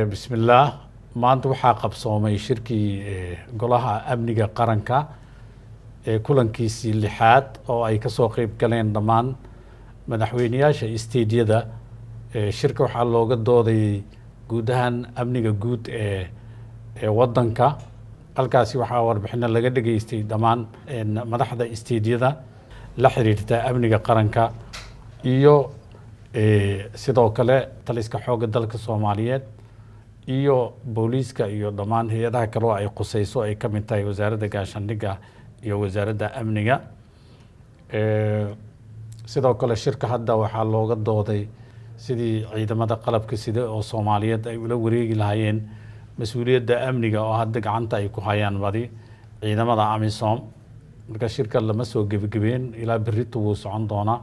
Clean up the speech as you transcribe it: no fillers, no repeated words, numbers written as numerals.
Bismillaah. Maanta waxaa qabsoomay shirkii Golaha Amniga Qaranka ee kulankiisii lixaad, oo ay kasoo qeyb galeen dhammaan madaxweyneyaasha state-yada. Shirka waxaa looga doodayay guud ahaan amniga guud ee waddanka. Halkaasi waxaa warbixino laga dhageystay dhammaan madaxda state-yada la xiriirta amniga qaranka iyo sidoo kale taliska Xoogga Dalka Soomaaliyeed iyo booliiska iyo dhammaan hay-adaha kale oo ay quseyso, ay ka mid tahay Wasaaradda Gaashaandhigga iyo Wasaaradda Amniga. Sidoo kale shirka hadda waxaa looga dooday sidii ciidamada qalabka sida oo Soomaaliyeed ay ula wareegi lahaayeen mas-uuliyadda amniga, oo hadda gacanta ay ku hayaan badi ciidamada AMISOM. Marka shirka lama soo gebagabeen, ilaa berrito wuu socon doonaa.